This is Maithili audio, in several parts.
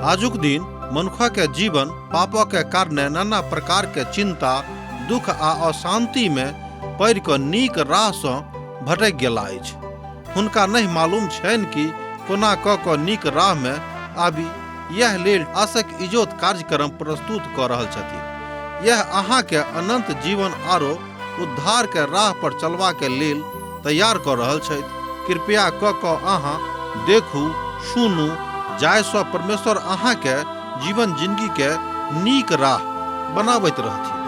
आजुक दिन मनुखक जीवन पापक कारणे नाना प्रकार के चिंता, दुख आ अशांति में पड़ि कऽ नीक राह सँ भटकि गेला अछि। हुनका नहि मालूम छनि कि कोना कऽ कऽ नीक राह में आबी। यैह लेल आशक इजोत कार्यक्रम प्रस्तुत कऽ रहल छथिन। यैह अहाँ के अनंत जीवन आरो उद्धार के राह पर चलबा के लेल तैयार कऽ रहल छथि। कृपया कऽ कऽ अहाँ देखू, सुनू, जाहि सँ परमेश्वर अहाँ के जीवन जिनगी के नीक राह बनाबैत रहथिन।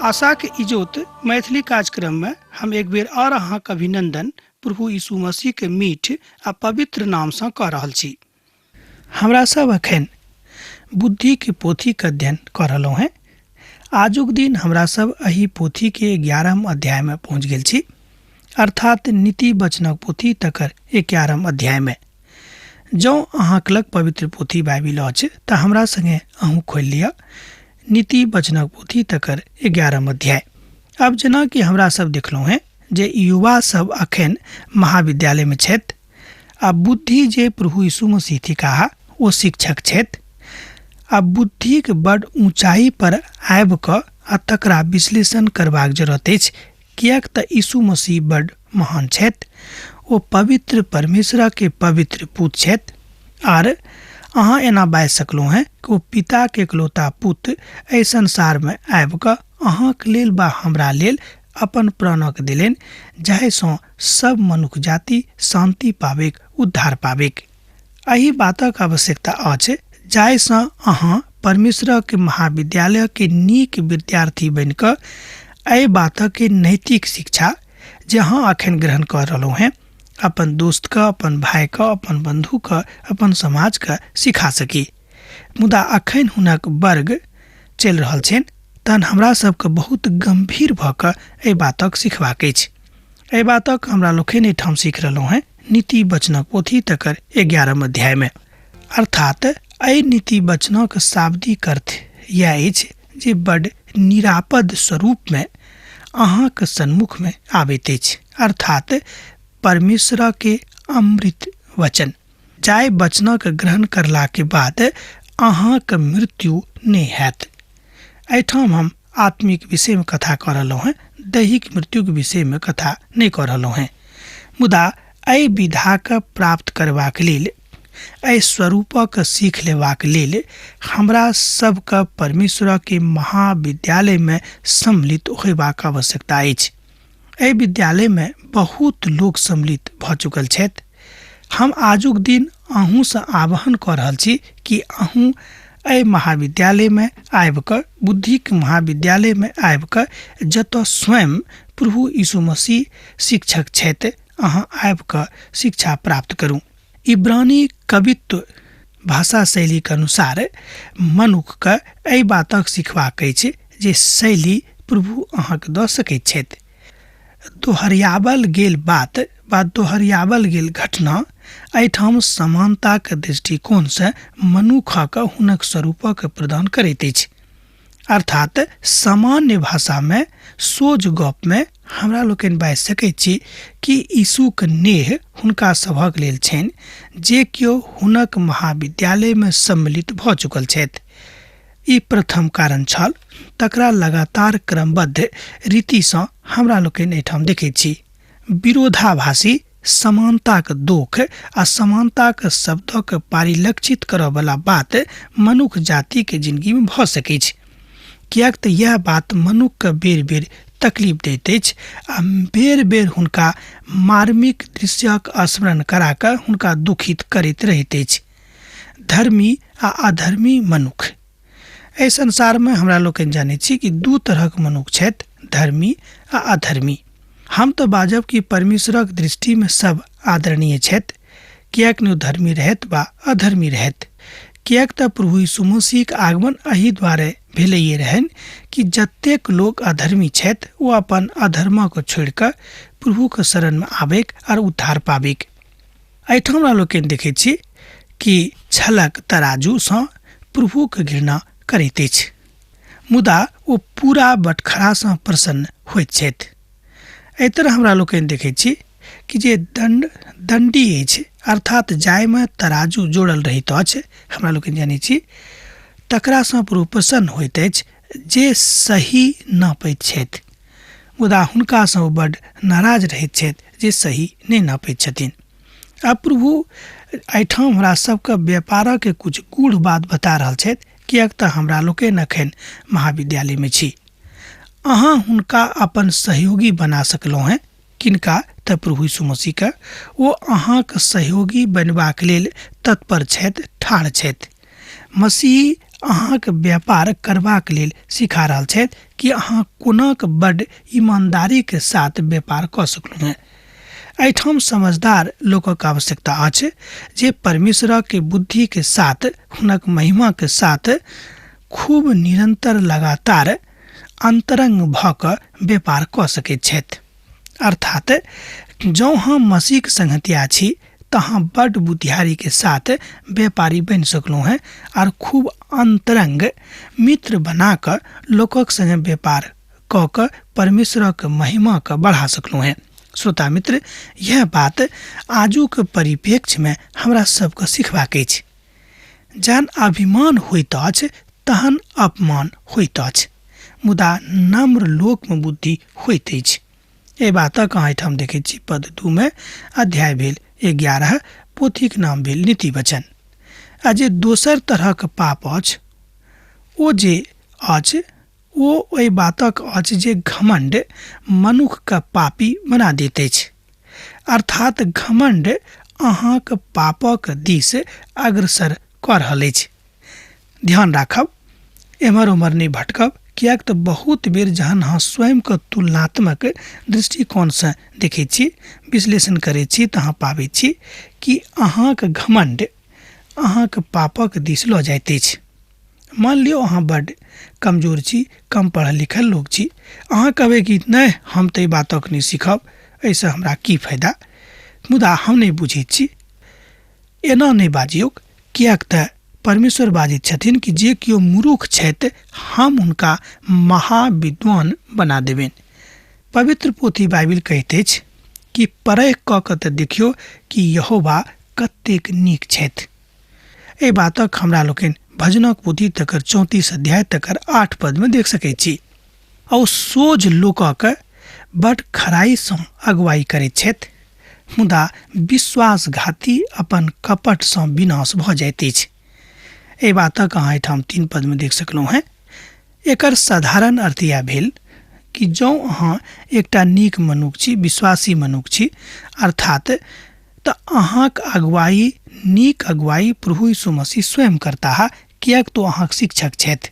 आशाक इजोत मैथिली कार्यक्रम में हम एक बेर और अहाँक अभिनंदन प्रभु यीशु मसीह के मीठ आ पवित्र नाम सँ कऽ रहल छी। हमरा सब अखन बुद्धि के पोथी के अध्ययन कऽ रहलहुँ हेँ। आजुक दिन हमरा सब एहि पोथी के 11 अध्याय में पहुँच गेल छी, अर्थात नीति वचनक पोथी तकर 11 अध्याय में। जँ अहाँक लग पवित्र पोथी बाइबिल अछि तऽ हमरा संगे अहूँ खोलि लिअ नीति वचनक पोथी तकर 11 अध्याय। आब जेना कि हमरा सब देखलहुँ हेँ जे युवा सब अखन महाविद्यालय में छथि आ बुद्धि जे प्रभु यीशु मसीह थिकाह ओ शिक्षक छथि आ बुद्धिक बड ऊँचाई पर आबि कऽ आ तकरा विश्लेषण करबाक जरूरत अछि, किएक तऽ यीशु मसीह बड महान छथि। ओ पवित्र परमेश्वर के पवित्र पुत छथि आर अहाँ एना बाजि सकलहुँ हेँ कि ओ पिता के एकलौता पुत एहि संसार में आबि कऽ अहाँक लेल बा हमरा लेल अपन प्राणक देलनि, जाहिसँ सब मनुख जाति शांति पाबैक, उद्धार पाबैक। एहि बातक आवश्यकता अछि जाहिसँ अहाँ परमेश्वरक महाविद्यालय के नीक विद्यार्थी बनि कऽ एहि बातक नैतिक शिक्षा जे अहाँ अखन ग्रहण कऽ रहलहुँ हेँ अपन दोस्तके, अपन भाइके, अपन बंधुके, अपन समाजके सिखा सकी। मुदा अखन हुनक वर्ग चलि रहल छनि, तहन हमरा सबके बहुत गंभीर भऽ कऽ एहि बातक सिखबाक अछि। एहि बातक हमरा लोकनि एहिठाम सीख रहलहुँ हेँ नीति वचनक पोथी तकर 11 अध्याय में। अर्थात एहि नीति वचनक शाब्दिक अर्थ यैह अछि जे बड निरापद स्वरूप में अहाँक सन्मुख में आबैत अछि, अर्थात परमेश्वर के अमृत वचन, जाहि वचनक ग्रहण करला के बाद अहाँक मृत्यु नहि हैत। एहिठाम हम आत्मिक विषय में कथा कऽ रहलहुँ हेँ, दैहिक मृत्युक विषय में कथा नहि कऽ रहलहुँ हेँ। मुदा एहि विधाके प्राप्त करबाक लेल, एहि स्वरूपक सीख लेबाक लेल हमरा सबके परमेश्वरके महाविद्यालय में सम्मिलित होयबाक आवश्यकता अछि। एहि विद्यालय में बहुत लोक सम्मिलित भऽ चुकल छथि। हम आजुक दिन अहूँसँ आह्वान कऽ रहल छी कि अहूँ एहि महाविद्यालय में आबि कऽ, बुद्धिक महाविद्यालय में आबि कऽ, जतऽ स्वयं प्रभु यीशु मसीह शिक्षक छथि, अहाँ आबि कऽ शिक्षा प्राप्त करू। इब्रानी कवित्व भाषा शैलीक अनुसार मनुखके एहि बातक सिखबाक अछि जे शैली प्रभु अहाँके दऽ सकैत छथि। दोहरियाबल गेल बात वा दोहरियाबल गेल घटना एहिठाम समानताक दृष्टिकोणसँ मनुखक हुनक स्वरूपक प्रदान करैत अछि। अर्थात सामान्य भाषामे सोझ गपमे हमरा लोकनि बाजि सकैत छी कि यीशुक नेह हुनका सभक लेल छनि जे केओ हुनक महाविद्यालयमे सम्मिलित भऽ चुकल छथि। ई प्रथम कारण छल, तकरा लगातार क्रमबद्ध रीतिसँ हमरा लोकनि एहिठाम देखैत छी। विरोधाभासी समानताक दोख आ समानताक शब्दक परिलक्षित करऽवला बात मनुख जातिके जिनगीमे भऽ सकैछ, किएक तऽ इएह बात मनुखके बेर-बेर तकलीफ दैत अछि आ बेर-बेर हुनका मार्मिक दृश्यक स्मरण करा कऽ हुनका दुखित करैत रहैत अछि। धर्मी आ अधर्मी मनुख। एहि संसारमे हमरा लोकनि जानैत छी कि दू तरहक मनुख छथि, धर्मी आ अधर्मी। हम तऽ बाजब कि परमेश्वरक दृष्टिमे सब आदरणीय छथि, किएक नहि ओ धर्मी रहथि वा अधर्मी रहथि। किएक तऽ प्रभु यीशु मसीहक आगमन एहि दुआरे भेलैए रहनि कि जतेक लोक अधर्मी छथि ओ अपन अधर्मक छोड़ि कऽ प्रभुक शरणमे आबैक आर उद्धार पाबैक। एहिठाम हमरा लोकनि देखैत छी कि छलक तराजूसँ प्रभुक घृणा करैत अछि, मुदा ओ पूरा बटखरासँ प्रसन्न होइत छथि। एहि तरह हमरा लोकनि देखैत छी कि जे दण्ड दण्डी अछि, अर्थात जाहिमे तराजू जोड़ल रहैत अछि, हमरा लोकनि जनैत छी, तकरासँ प्रभु प्रसन्न होइत अछि जे सही नापैत छथि, मुदा हुनकासँ ओ बड्ड नाराज रहैत छथि जे सही नहि नापैत छथिन। आब प्रभु एहिठाम हमरा सबके व्यापारक किछु गूढ़ बात बता रहल छथि, किएक तऽ हमरा लोकनि एखन महाविद्यालयमे छी। अहाँ हुनका अपन सहयोगी बना सकलहुँ हेँ। किनका? तऽ प्रभु यीशु मसीहके। ओ अहाँक सहयोगी बनबाक लेल तत्पर छथि, ठाढ़ छथि। मसीह अहाँक व्यापार करबाक लेल सिखा रहल छथि कि अहाँ कोनाक बड्ड ईमानदारीके साथ व्यापार कऽ सकलहुँ हेँ। एहिठाम समझदार लोकक आवश्यकता अछि जे परमेश्वरक बुद्धिके साथ, हुनक महिमाके साथ खूब निरंतर लगातार अंतरंग भऽ कऽ व्यापार कऽ सकैत छथि। अर्थात जँ हम मसीहक संगतिया छी तऽ अहाँ बड्ड बुद्धियारीके साथ व्यापारी बनि सकलहुँ हेँ आर खूब अंतरंग मित्र बना कऽ लोकक संगे व्यापार कऽ कऽ परमेश्वरक महिमाके बढ़ा सकलहुँ हेँ। श्रोता मित्र, यह बात आजुक परिप्रेक्ष्यमे हमरा सबके सिखबाक अछि। जहन अभिमान होइत अछि तहन अपमान होइत अछि, मुदा नम्र लोकमे बुद्धि होइत अछि। एहि बातक अहाँ एहिठाम देखैत छी पद 2 मे, अध्याय भेल 11, पोथीक नाम भेल नीति वचन। आ जे दोसर तरहक पाप अछि ओ जे अछि ओ ओहि बातक अछि जे घमंड मनुखके पापी बना दैत अछि। अर्थात घमंड अहाँक पापक दिस अग्रसर कऽ रहल अछि। ध्यान राखब, एम्हर ओम्हर नहि भटकब, किएक तऽ बहुत बेर जहन अहाँ स्वयंके तुलनात्मक दृष्टिकोणसँ देखैत छी, विश्लेषण करैत छी, तऽ अहाँ पाबैत छी कि अहाँक घमंड अहाँक पापक दिस लऽ जाइत अछि। मान लियौ अहाँ बड्ड कमजोर छी, कम पढ़ल लिखल लोक छी, अहाँ कहबै कि नहि हम तऽ एहि बातक नहि सीखब, एहिसँ हमरा की फायदा, मुदा हम नहि बुझैत छी। एना नहि बाजियौक, किएक तऽ परमेश्वर बाजैत छथिन कि जे केओ मूर्ख छथि हम हुनका महाविद्वान बना देबनि। पवित्र पोथी बाइबिल कहैत अछि कि परख कऽ कऽ तऽ देखियौ कि यहोवा कतेक नीक छथि। एहि बातक हमरा लोकनि भजनक पोथी तकर 34 अध्याय तकर 8 पदमे देख सकैत छी। आ ओ सोझ लोकक बड खराइसँ अगुवाई करैत छथि, मुदा विश्वासघाती अपन कपटसँ विनाश भऽ जाइत अछि। एहि बातक अहाँ एहिठाम 3 पदमे देख सकलहुँ हेँ। एकर साधारण अर्थ इएह भेल कि जँ अहाँ एकटा नीक मनुख छी, विश्वासी मनुख छी, अर्थात तऽ अहाँक अगुवाई, नीक अगुवाई प्रभु यीशु मसीह स्वयं करताह, किएक तऽ ओ अहाँक शिक्षक छथि।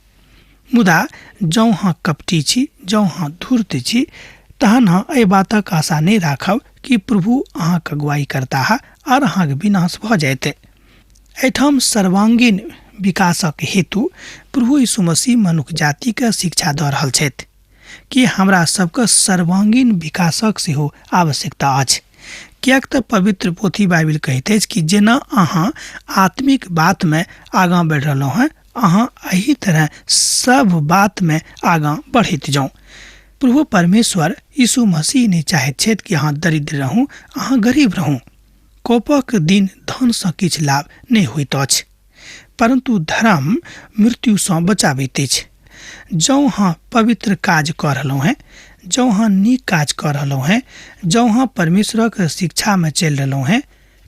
मुदा जँ अहाँ कपटी छी, जँ अहाँ धूर्त छी, तहन अहाँ एहि बातक आशा नहि राखब कि प्रभु अहाँक अगुवाई करताह आर अहाँक विनाश भऽ जायत। एहिठाम सर्वांगीण विकासक हेतु प्रभु यीशु मसीह मनुख जातिके शिक्षा दऽ रहल छथि कि हमरा सबके सर्वांगीण विकासक सेहो आवश्यकता अछि। किएक तऽ पवित्र पोथी बाइबिल कहैत अछि कि जेना अहाँ आत्मिक बातमे आगाँ बढ़ि रहलहुँ हेँ, अहाँ एहि तरह सब बातमे आगाँ बढ़ैत जाउ। प्रभु परमेश्वर यीशु मसीह नहि चाहैत छथि कि अहाँ दरिद्र रहू, अहाँ गरीब रहू। कोपक दिन धनसँ किछु लाभ नहि होइत अछि, परन्तु धर्म मृत्युसँ बचाबैत अछि। जँ अहाँ पवित्र काज कऽ रहलहुँ हेँ, जँ अहाँ नीक काज कऽ रहलहुँ हेँ, जँ अहाँ परमेश्वरक शिक्षामे चलि रहलहुँ हेँ,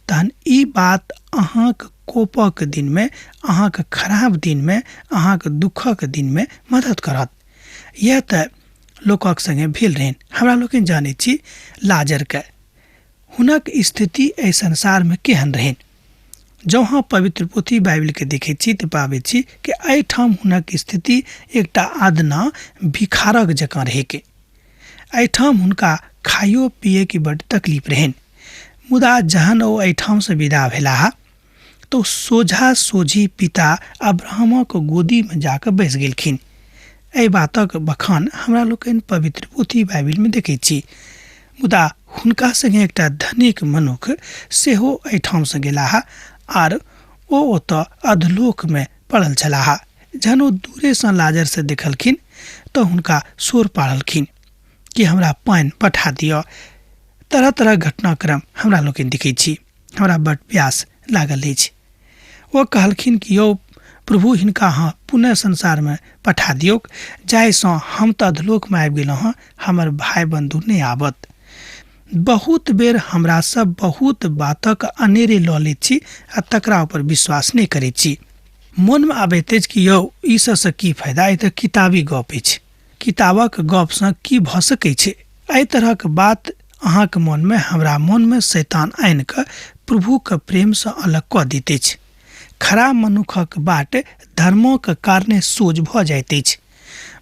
तहन ई बात अहाँक कोपक दिनमे, अहाँक खराब दिनमे, अहाँक दुःखक दिनमे मदद करत। इएह तऽ लोकक सङ्गे भेल रहनि। हमरा लोकनि जानैत छी लाजरके हुनक स्थिति एहि संसारमे केहन रहनि। जँ अहाँ पवित्र पोथी बाइबिलके देखैत छी तऽ पाबैत छी कि एहिठाम हुनक स्थिति एकटा अदना भिखारक जकाँ रहैक। एहिठाम हुनका खाइयो पियैके बड्ड तकलीफ रहनि। मुदा जहन ओ एहिठामसँ विदा भेलाह तऽ ओ सोझा सोझी पिता अब्राहमक गोदीमे जाकऽ बैस गेलखिन। एहि बातक बखान हमरा लोकनि पवित्र पोथी बाइबिलमे देखैत छी। मुदा हुनका संगे एकटा धनिक मनुख सेहो एहिठामसँ गेलाह आर ओ ओतऽ अधलोकमे पड़ल छलाह। जहन ओ दूरेसँ लाजरसँ देखलखिन तऽ हुनका शोर पाड़लखिन कि हमरा पानि पठा दिअ। तरह तरह घटनाक्रम हमरा लोकनि देखै छी। हमरा बड प्यास लागल अछि। ओ कहलखिन कि यौ प्रभु, हिनका अहाँ पुनः संसारमे पठा दियौक, जाहिसँ हम तऽ अधलोकमे आबि गेलहुँ हँ, हमर भाय बन्धु नहि आबत। बहुत बेर हमरा सब बहुत बातक अनेरे लऽ लैत छी आ तकरा ऊपर विश्वास नहि करैत छी। मोनमे आबैत अछि कि यौ ई सबसँ की फायदा, ई तऽ किताबी गप अछि, किताबक गपसँ की भऽ सकै छै। एहि तरहक बात अहाँके मोनमे, हमरा मोनमे शैतान आनि कऽ प्रभुके प्रेमसँ अलग कऽ दैत अछि। खराब मनुखक बाट धर्मक कारणे सोझ भऽ जाइत अछि,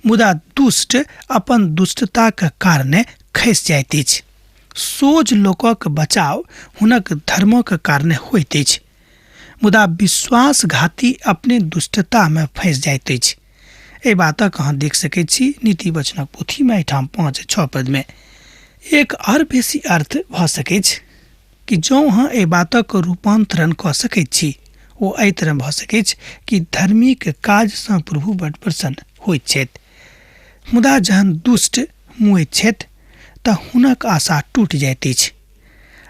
मुदा दुष्ट अपन दुष्टताक कारणे खसि जाइत अछि। सोझ लोकक बचाव हुनक धर्मक कारणे होइत अछि, मुदा विश्वासघाती अपने दुष्टतामे फँसि जाइत अछि। एहि बातक अहाँ देख सकैत छी नीति वचनक पोथीमे एहिठाम 5-6 पदमे। एक आओर बेसी अर्थ भऽ सकैछ कि जँ अहाँ एहि बातक रूपान्तरण कऽ सकैत छी, ओ एहि तरह भऽ सकैछ कि धर्मीक काजसँ प्रभु बड प्रसन्न होइत छथि, मुदा जहन दुष्ट मुएत छथि तऽ हुनक आशा टूटि जाइत अछि,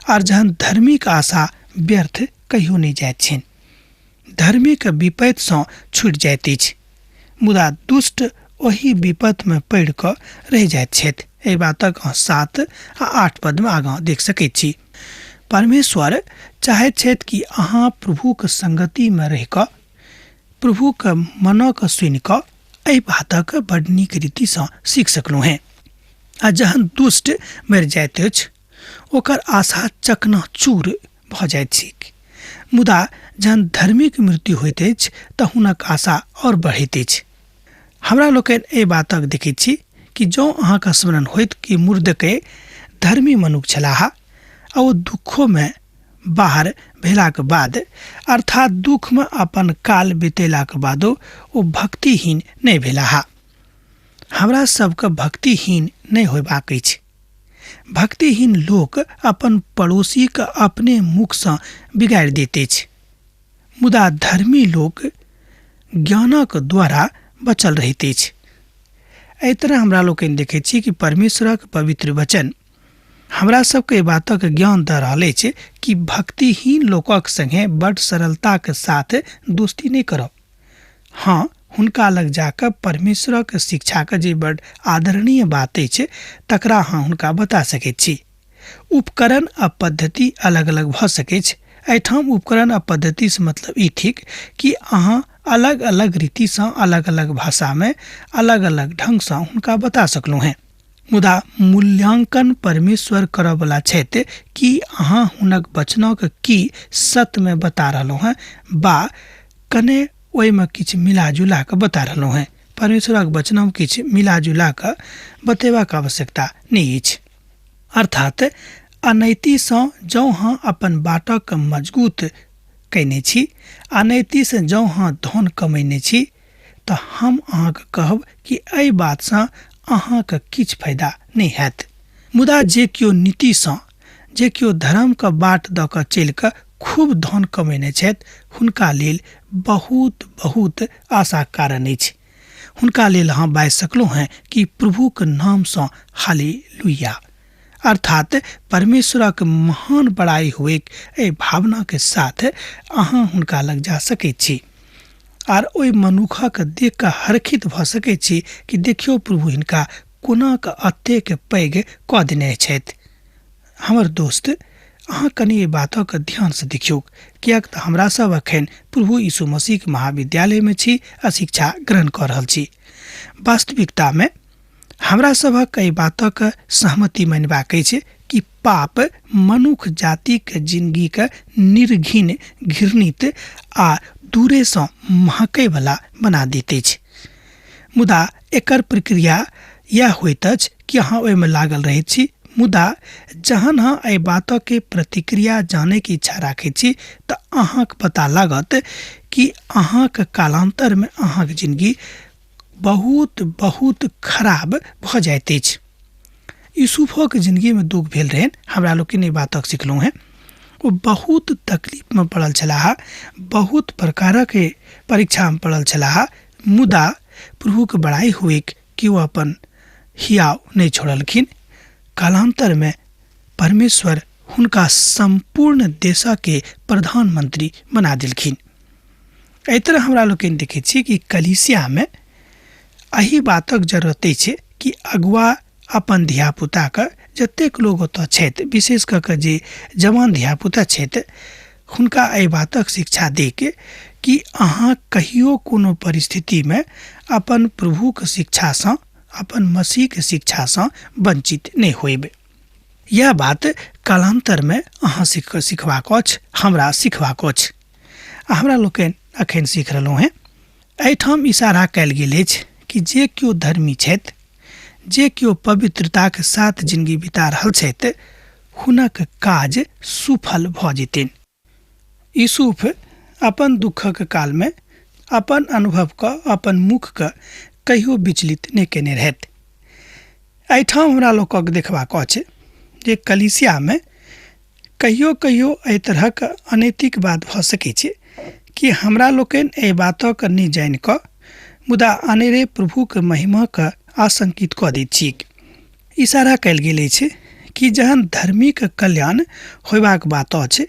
आर जहन धर्मीक आशा व्यर्थ कहियो नहि जाइत छनि। धर्मीक विपत्तिसँ छूटि जाइत अछि, मुदा दुष्ट ओहि विपत्तिमे पड़ि कऽ रहि जाइत छथि। एहि बातक अहाँ 7 आ 8 पदमे आगाँ देख सकैत छी। परमेश्वर चाहैत छथि कि अहाँ प्रभुक संगतिमे रहि कऽ प्रभुक मनक सुनि कऽ एहि बातक बड नीक रीतिसँ सीख सकलहुँ हेँ। आ जहन दुष्ट मरि जाइत अछि, ओकर आशा चकनाचूर भऽ जाइत छैक, मुदा जहन धर्मीक मृत्यु होइत अछि तऽ हुनक आशा आओर बढ़ैत अछि। हमरा लोकनि एहि बातक देखैत छी कि जँ अहाँके स्मरण होइत कि मुर्दके धर्मी मनुख छलाह आ ओ दुखोमे बाहर भेलाक बाद, अर्थात दुखमे अपन काल बितेलाक बादो ओ भक्तिहीन नहि भेलाह। हमरा सबके भक्तिहीन नहि होयबाक अछि। भक्तिहीन लोक अपन पड़ोसीके अपने मुखसँ बिगाड़ि दैत अछि, मुदा धर्मी लोक ज्ञानक द्वारा बचल रहैत अछि। एहि तरह हमरा लोकनि देखैत छी कि परमेश्वरक पवित्र वचन हमरा सबके एहि बातक ज्ञान दऽ रहल अछि कि भक्तिहीन लोकक संगे बड सरलताक साथ दोस्ती नहि करब। हँ, हुनका लग जाकऽ परमेश्वरक शिक्षाक जे बड आदरणीय बात अछि तकरा अहाँ हुनका बता सकैत छी। उपकरण आ पद्धति अलग-अलग भऽ सकैछ। एहिठाम उपकरण आ पद्धतिसँ मतलब ई थिक कि अहाँ अलग-अलग रीतिसँ अलग-अलग भाषामे अलग-अलग ढंगसँ हुनका बता सकलहुँ हेँ। मुदा मूल्यांकन परमेश्वर करऽवला छथि कि अहाँ हुनक वचनक की सत्यमे बता रहलहुँ हेँ बा कने ओहिमे किछु मिला-जुला कऽ बता रहलहुँ हेँ। परमेश्वरक वचनमे किछु मिला-जुला कऽ बतेबाक आवश्यकता नहि अछि। अर्थात अनैतिसँ जँ अहाँ अपन बाटक मजगूत कयने छी, अनैतिसँ जँ अहाँ धन कमयने छी, तऽ हम अहाँके कहब कि एहि बातसँ अहाँके किछु फायदा नहि हैत। मुदा जे केओ नीतिसँ, जे केओ धर्मके बाट दऽ कऽ चलि कऽ खूब धन कमेने छथि, हुनका लेल बहुत बहुत आशाक कारण अछि। हुनका लेल अहाँ बाजि सकलहुँ हेँ कि प्रभुक नामसँ हालेलुया, अर्थात परमेश्वरक महान बड़ाई हुएक, एहि भावनाके साथ अहाँ हुनका लग जा सकैत छी आर ओहि मनुखक देख कऽ हरखित भऽ सकैत छी कि देखियौ प्रभु हिनका कोना कऽ एतेक पैघ कऽ देने छथि। हमर दोस्त, अहाँ कनि एहि बातक ध्यानसँ देखियौक, किएक तऽ हमरा सब अखन प्रभु यीशु मसीहक महाविद्यालयमे छी आ शिक्षा ग्रहण कऽ रहल छी। वास्तविकतामे हमरा सभक एहि बातक सहमति मानबाक अछि कि पाप मनुख जातिक जिनगीक निर्घिन, घृणित आ दूरेसँ महकैवला बना दैत अछि। मुदा एकर प्रक्रिया इएह होइत अछि कि अहाँ ओहिमे लागल रहैत छी, मुदा जहन अहाँ एहि बातके प्रतिक्रिया जानैके इच्छा राखैत छी तऽ अहाँके पता लागत कि अहाँके कालान्तरमे अहाँके जिनगी बहुत बहुत खराब भऽ जाइत अछि। यूसुफोके जिनगीमे दुख भेल रहनि, हमरा लोकनि एहि बातक सिखलहुँ हेँ। ओ बहुत तकलीफमे पड़ल छलाह, बहुत प्रकारक परीक्षामे पड़ल छलाह, मुदा प्रभुके बड़ाइ हुएक कि ओ अपन हियाव नहि छोड़लखिन। कालान्तरमे परमेश्वर हुनका सम्पूर्ण देशके प्रधानमंत्री बना देलखिन। एहि तरह हमरा लोकनि देखै छी कि कलीसियामे एहि बातक जरूरत अछि कि अगुआ अपन धियापुताके जतेक लोग ओतऽ छथि, विशेष कऽ कऽ जे जवान धियापुता छथि, हुनका एहि बातक शिक्षा दैके कि अहाँ कहियो कोनो परिस्थितिमे अपन प्रभुके शिक्षासँ, अपन मसीहके शिक्षासँ वञ्चित नहि होयब। यह बात कालान्तरमे अहाँ सिखबाक अछि, हमरा सिखबाक अछि आ हमरा लोकनि अखन सीख रहलहुँ हेँ। एहिठाम इशारा कयल गेल अछि कि जे केओ धर्मी छथि, जे केओ पवित्रताके साथ जिंदगी बिता रहल छथि, हुनक काज सुफल भऽ जेतनि। यूसुफ अपन दुःखक कालमे अपन अनुभवके, अपन मुखके कहियो विचलित नहि केने रहथि। एहिठाम हमरा लोकक देखबाक अछि जे कलीसियामे कहियो कहियो एहि तरहक अनैतिक बात भऽ सकै छै कि हमरा लोकनि एहि बातक नहि जानि कऽ मुदा अनेरे प्रभुके महिमाके आशंकित कऽ दैत छी। इशारा कयल गेल अछि कि जहन धर्मीक कल्याण होयबाक बात अछि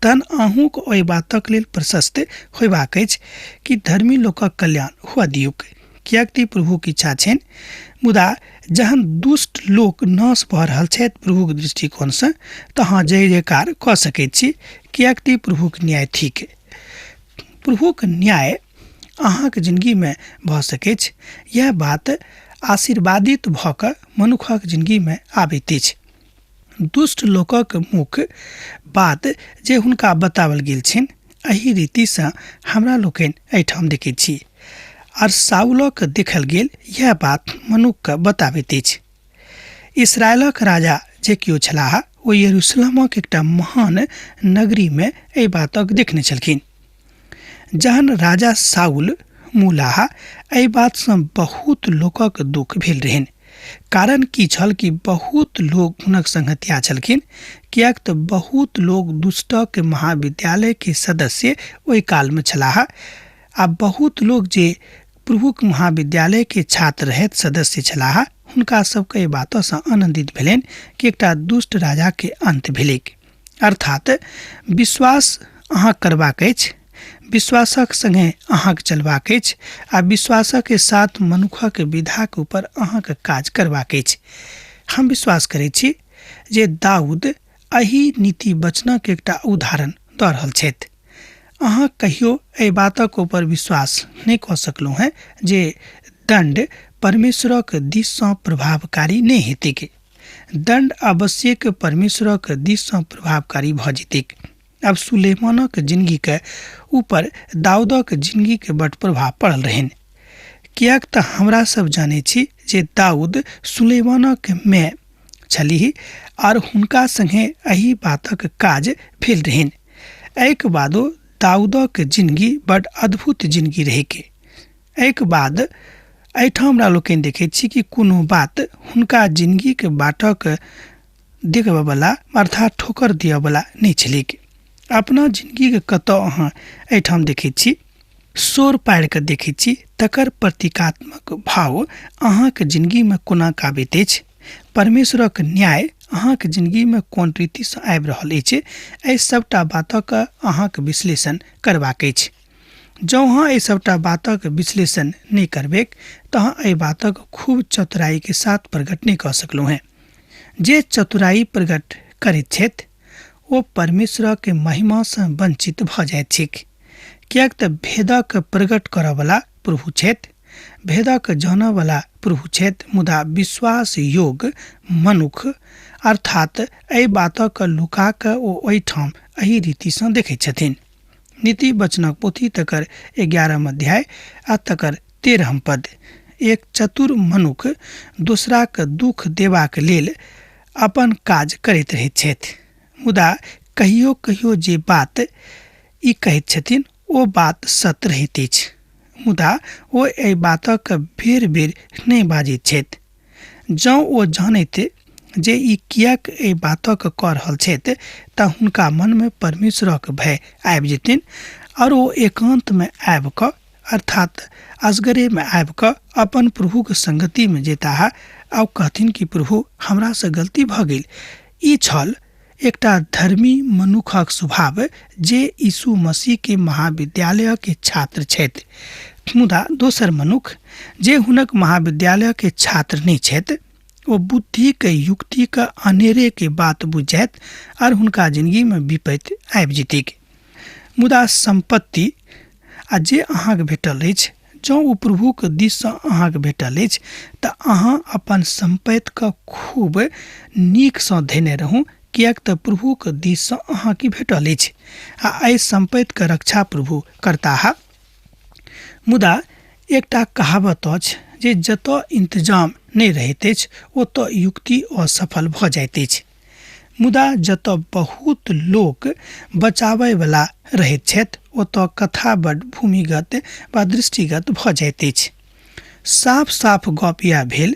तहन अहूँक ओहि बातक लेल प्रशस्त होयबाक अछि कि धर्मी लोकक कल्याण हुअ दियौक, किएक तऽ प्रभुक इच्छा छनि। मुदा जहन दुष्ट लोक नाश भऽ रहल छथि प्रभुक दृष्टिकोणसँ, तऽ अहाँ जय जयकार कऽ सकैत छी, किएक तऽ प्रभुक न्याय थिक। प्रभुक न्याय अहाँके जिनगीमे भऽ सकैछ। यएह बात आशीर्वादित भऽ कऽ मनुखक जिनगीमे आबैत अछि। दुष्ट लोकक मुख बात जे हुनका बताओल गेल छनि, एहि रीतिसँ हमरा लोकनि एहिठाम देखैत छी। आर साउलक देखल गेल यएह बात मनुखके बताबैत अछि। इसराइलक राजा जे केओ छलाह ओ यरूशलेमक एकटा महान नगरीमे एहि बातक देखने छलखिन। जहन राजा साउल मुलाह, एहि बातसँ बहुत लोकक दुख भेल रहनि। कारण की छल कि बहुत लोग हुनक संगतिया छलखिन, किएक तऽ बहुत लोग दुष्टक महाविद्यालयके सदस्य ओहि कालमे छलाह आ बहुत लोग जे प्रभुक महाविद्यालयके छात्र रहथि, सदस्य छलाह, हुनका सबके एहि बातसँ आनन्दित भेलनि कि एकटा दुष्ट राजाके अन्त भेलैक। अर्थात विश्वास अहाँ करबाक अछि, विश्वासक संगे अहाँके चलबाक अछि आ विश्वासक साथ मनुखक विधाक ऊपर अहाँके काज करबाक अछि। हम विश्वास करै छी जे दाऊद एहि नीति वचनक एकटा उदाहरण दऽ रहल छथि। अहाँ कहियो एहि बातक ऊपर विश्वास नहि कऽ सकलहुँ हेँ जे दण्ड परमेश्वरक दिससँ प्रभावकारी नहि हेतैक। दण्ड अवश्यक परमेश्वरक दिससँ प्रभावकारी भऽ जेतैक। आब सुलेमानक जिनगीके ऊपर दाऊदक जिनगीके बड प्रभाव पड़ल रहनि, किएक तऽ हमरा सब जानै छी जे दाऊद सुलेमानक माय छलीह आर हुनका संगे एहि बातक काज भेल रहनि। एहिके बादो दाऊदक जिनगी बड अद्भुत जिनगी रहैक। एहिके बाद एहिठाम हमरा लोकनि देखैत छी कि कोनो बात हुनका जिनगीके बाटक देखबऽवला अर्थात ठोकर दिअवला नहि छलैक। अपना जिनगीके कतऽ अहाँ एहिठाम देखैत छी, शोर पाड़ि कऽ देखैत छी, तकर प्रतीकात्मक भाव अहाँके जिनगीमे कोना आबैत अछि, परमेश्वरक न्याय अहाँके जिनगीमे कोन रीतिसँ आबि रहल अछि, एहि सभटा बातक अहाँके विश्लेषण करबाक अछि। जँ अहाँ एहि सभटा बातक विश्लेषण नहि करबैक तऽ अहाँ एहि बातक खूब चतुराइके साथ प्रकट नहि कऽ सकलहुँ हेँ। जे चतुराइ प्रकट करैत छथि ओ परमेश्वरक महिमासँ वञ्चित भऽ जाइत छैक, किएक तऽ भेदक प्रकट करऽवला प्रभु छथि, भेदक जानऽवला प्रभु छथि, मुदा विश्वास योग्य मनुख अर्थात एहि बातक लुका कऽ ओ ओहिठाम एहि रीतिसँ देखैत छथिन। नीति वचनक पोथी तकर 11 अध्याय आ तकर 13 पद। एक चतुर मनुख दोसराक दुख देबाक लेल अपन काज करैत रहैत छथि, मुदा कहियो कहियो जे बात ई कहैत छथिन ओ बात सत्य रहैत अछि, मुदा ओ एहि बातक बेर बेर नहि बाजैत छथि। जँ ओ जानैत जे ई किएक एहि बातक कऽ रहल छथि तऽ हुनका मनमे परमेश्वरक भय आबि जेतनि आओर ओ एकान्तमे आबि कऽ अर्थात असगरेमे आबि कऽ अपन प्रभुक संगतिमे जेताह आ कहथिन कि प्रभु हमरासँ गलती भऽ गेल, ई छल एकटा धर्मी मनुखक स्वभाव जे यीशु मसीह के महाविद्यालय के छात्र छथि। मुदा दोसर मनुख जे हुनक महाविद्यालय के छात्र नहि छथि, ओ बुद्धि के युक्ति के अनेरे के बात बुझि जायत और हुनका जिंदगी में विपत्ति आबि जेतैक। मुदा सम्पत्ति आ जे अहाँके भेटल अछि, जँ ओ प्रभुके दिससँ अहाँके भेटल अछि तऽ अहाँ अपन सम्पत्तिके खूब नीकसँ धेने रहू, किएक तऽ प्रभुके दिससँ अहाँके भेटल अछि आ एहि सम्पत्तिके रक्षा प्रभु करताह। मुदा एकटा कहावत अछि जे जतऽ इंतजाम नहि रहैत अछि ओतऽ युक्ति असफल भऽ जाइत अछि। मुदा जतऽ बहुत लोक बचाबयवला रहैत छथि ओतऽ कथा बड भूमिगत वा दृष्टिगत भऽ जाइत अछि। साफ साफ गप इएह भेल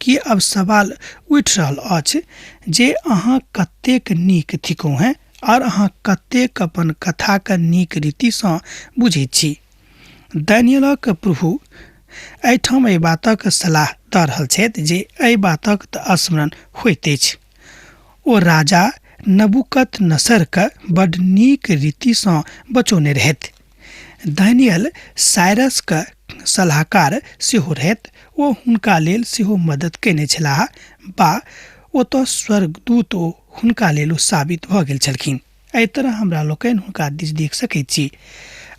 कि अब सवाल उठि रहल अछि जे अहाँ कतेक नीक थिकहुँ हेँ आओर अहाँ कतेक अपन कथाके नीक रीतिसँ बुझैत छी। डैनियलक प्रभु एहिठाम एहि बातक सलाह दऽ रहल छथि जे एहि बातक तऽ स्मरण होइत अछि। ओ राजा नबूकत नसरके बड नीक रीतिसँ बचौने रहथि। डैनियल साइरसके सलाहकार सेहो रहथि। ओ हुनका लेल सेहो मदद कयने छलाह बा ओतऽ स्वर्गदूत ओ हुनका लेल ओ साबित भऽ गेल छलखिन। एहि तरह हमरा लोकनि हुनका दिस देख सकैत छी।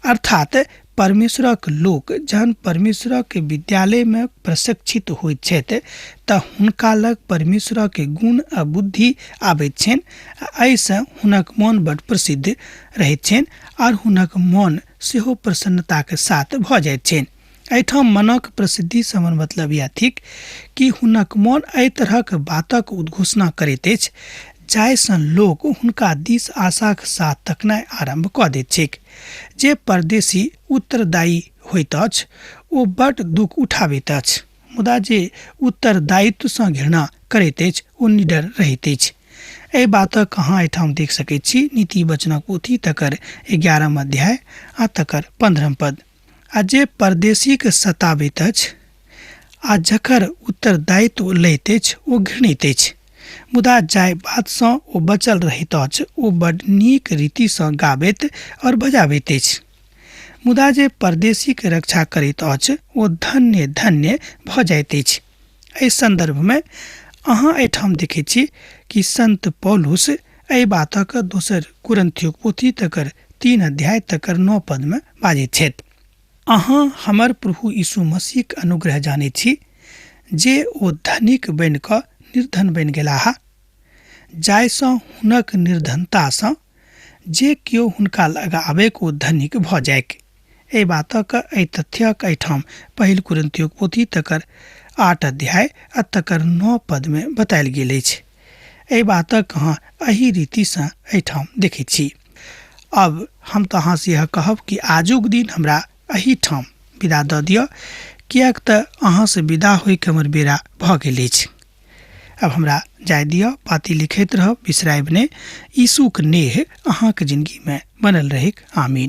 अर्थात परमेश्वरक लोक जहन परमेश्वरक विद्यालयमे प्रशिक्षित होइत छथि तऽ हुनका लग परमेश्वरक गुण आ बुद्धि आबैत छनि आ एहिसँ हुनक मन बड प्रसिद्ध रहैत छनि आर हुनक मन सेहो प्रसन्नताके साथ भऽ जाइत छनि। एहिठाम मनक प्रसिद्धिसँ हमर मतलब इएह थिक कि हुनक मन एहि तरहक बातक उद्घोषणा करैत अछि जाहिसँ लोक हुनका दिस आशाक साथ तकनाइ आरम्भ कऽ दैत छैक। जे परदेशी उत्तरदायी होइत अछि ओ बड्ड दुःख उठाबैत अछि, मुदा जे उत्तरदायित्वसँ घृणा करैत अछि ओ निडर रहैत अछि। एहि बातक अहाँ एहिठाम देख सकैत छी नीति वचनक पोथी तकर 11 अध्याय आ तकर 15 पद। आ जे परदेशीके सताबैत अछि आ जकर उत्तरदायित्व लैत अछि ओ घृणित अछि, मुदा जाहि बातसँ ओ बचल रहैत अछि ओ बड नीक रीतिसँ गाबैत आओर बजाबैत अछि। मुदा जे परदेशीके रक्षा करैत अछि ओ धन्य धन्य भऽ जाइत अछि। एहि सन्दर्भमे अहाँ एहिठाम देखैत छी कि संत पौलुस एहि बातक दोसर कुरन्थियोक पोथी तकर 3 अध्याय तकर 9 पदमे बाजैत छथि, अहाँ हमर प्रभु यीशु मसीहक अनुग्रह जानैत छी जे ओ धनिक बनि कऽ निर्धन बनि गेलाह, जाहिसँ हुनक निर्धनतासँ जे केओ हुनका लग आबैक ओ धनिक भऽ जाइक। एहि बातक एहि तथ्यक एहिठाम पहिल कुरिन्थियोक पोथी तकर 8 अध्याय आ तकर 9 पदमे बतायल गेल अछि। एहि बातक अहाँ एहि रीतिसँ एहिठाम देखैत छी। अब हम तऽ अहाँसँ इएह कहब कि आजुक दिन हमरा एहिठाम विदा दऽ दिअ, किएक तऽ अहाँसँ विदा होइके हमर बेरा भऽ गेल अछि। अब हमरा जाय दिअ, पाती लिखैत रहब, बिसरायब नहि। यीशुक नेह अहाँके जिंदगीमे बनल रहैक। आमीन।